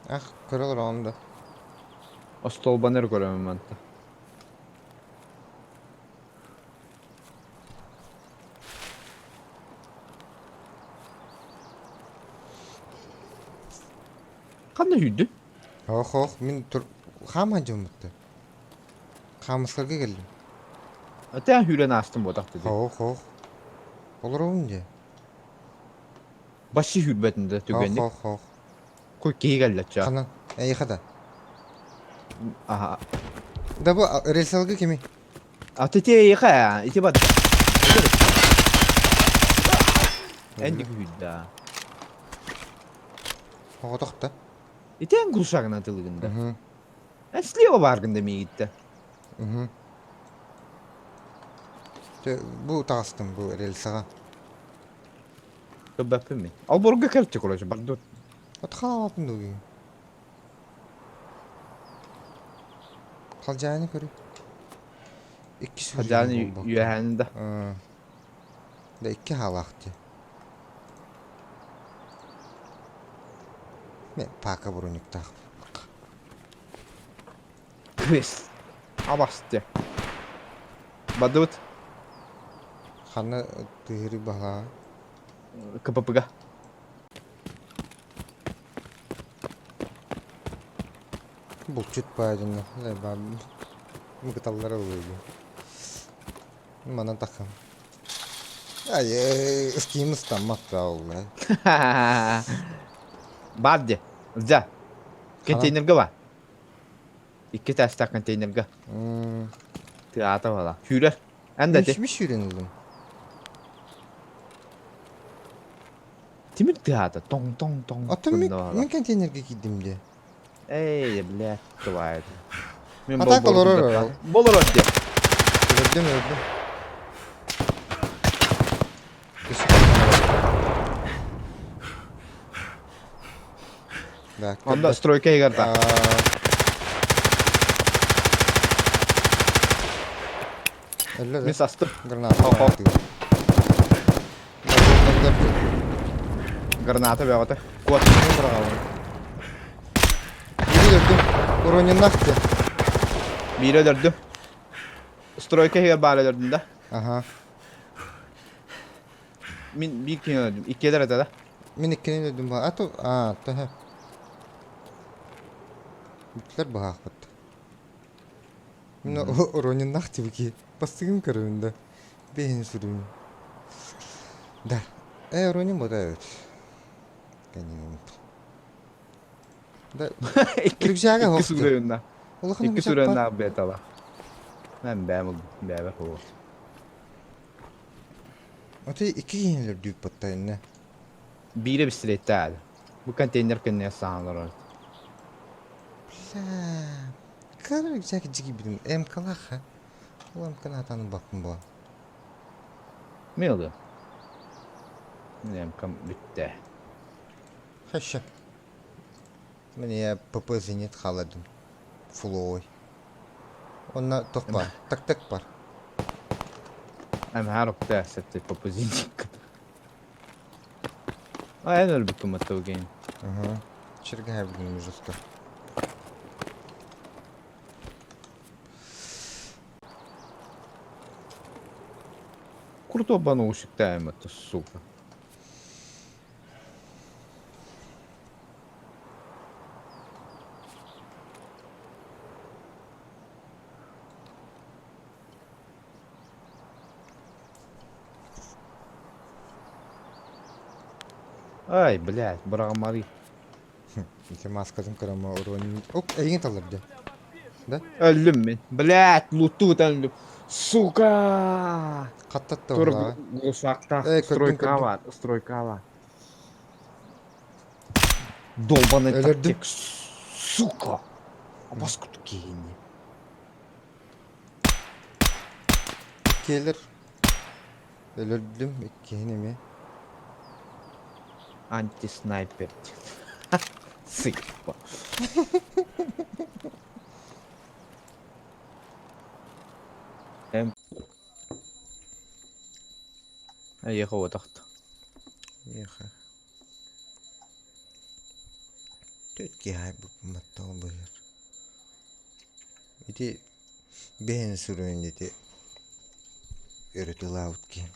Ах, көрө олороҕун да. Остуолбаны эрэ көрөмүн манта. Ханна сүүрдүн? Ох, ох, мин тур... хаама дьоммутта. Хаамыскарга кэллим. Атаан сүүрэн аастым буотах дии. Ох, ох. Олоробун дии. Баши сүүрбэтин да Ох, түгэнник. ох, ох. Куй киһи кэллэ чаа. Ханан? Эйиэхэ да. Аха. Да бу рельсалга кими? А ты эйиэхэ ити бат. Эн күһүйдэ. Оҕотох да. Ити эн грушагынан тылыгын да. Эн слева бааргын да миигиттэ. Бу таҕыстым бу рельсаҕа. Көрбөппүн мин. Алборга кэлчи короче бардут. От хаалаатын дугуйун. Халдьааны көрү. Икки Халдьааны үөһээни да. Да икки хаалаах дии. Мен пака брониктаах. Квест. Абасты. Бадыбыт. Ханна тыһыры баһаа? КПП-га. Булчут баадьынна. Мыкыталлара ылыйы. Манан таххам. Ай, ским ыстаммат да ол. Бар де. Дьэ. Контейнерга бар. Икки этээстээх контейнерга. Тыаата бала. Сүүрэр. Эн да Мин сүүрэн ыллым. Тимир тыаата тоҥ тоҥ тоҥ. Оттон мин контейнерга киирдим дии. Эй, блядь, твою. Мин Атака олорор. Болорор диэ. Өлөрдүм, өлөрдүм. Да, Онда стройка иһигэр да. Мин састым. Граната. Граната бөҕөтө. Куот. Биири өлөрдүм. Урониннах диye. Биири өлөрдүм. Стройка иһигэр баар өлөрдүм да. Аха. Мин биир киһини өлөрдүм. Иккиэлэр этэ да. Мин иккини өлөрдүм. А то а төһө. Бүттүлэр быһаахпыт. Мин урониннах тибики. Бастыгым көрөбүн да. Бэйин сүрүн. Да. Э, уронин бота эбит. Кэннигин. Да. Рюкзага Икки сүрүнна. Улахан Икки рюкзак сүрүнна бетала. Мен бэм бэбэ хоос. Аты икки киһини өлөрдүүк батта инне. Биирэ бистилетте Бу контейнер кэннэ саалар. Бля. Кара рюкзак жиги МКлаха. Ол МКны атаны баппын була. Милы. МКм бүттэ. Хорошо. Мне ПП Зенит халадым. Фуловой. Онна тох бар. Так-так бар. Эм харокта септи ПП Зенит. А эн өлбүккүн маттаугейн. Ага. Черга бүгүн жестко. Круто банушик это, сука. Ай, блядь, бырагамары. Ити маскатын көрөмө уруон. Оп, эйигин таллар дии. Да? Өллүм мин. Блядь, луту өллүм. Сука! Хаттатта Тур була. глушакта. Эй, көрдүм, Стройка көрдүм. бар, стройка бар. Долбаный Өлөрдүм. тактик, сука! Абас куту киһини. Келер. Өлөрдүм иккиһин эмиэ. Антиснайпер. Сыппа. Эм. Эйиэхэ уотахт. Эйиэхэ. Түөрт киһи айбыппын быһыыр. Ити бэйэн суруйан ити өрө тылаабыт киһи.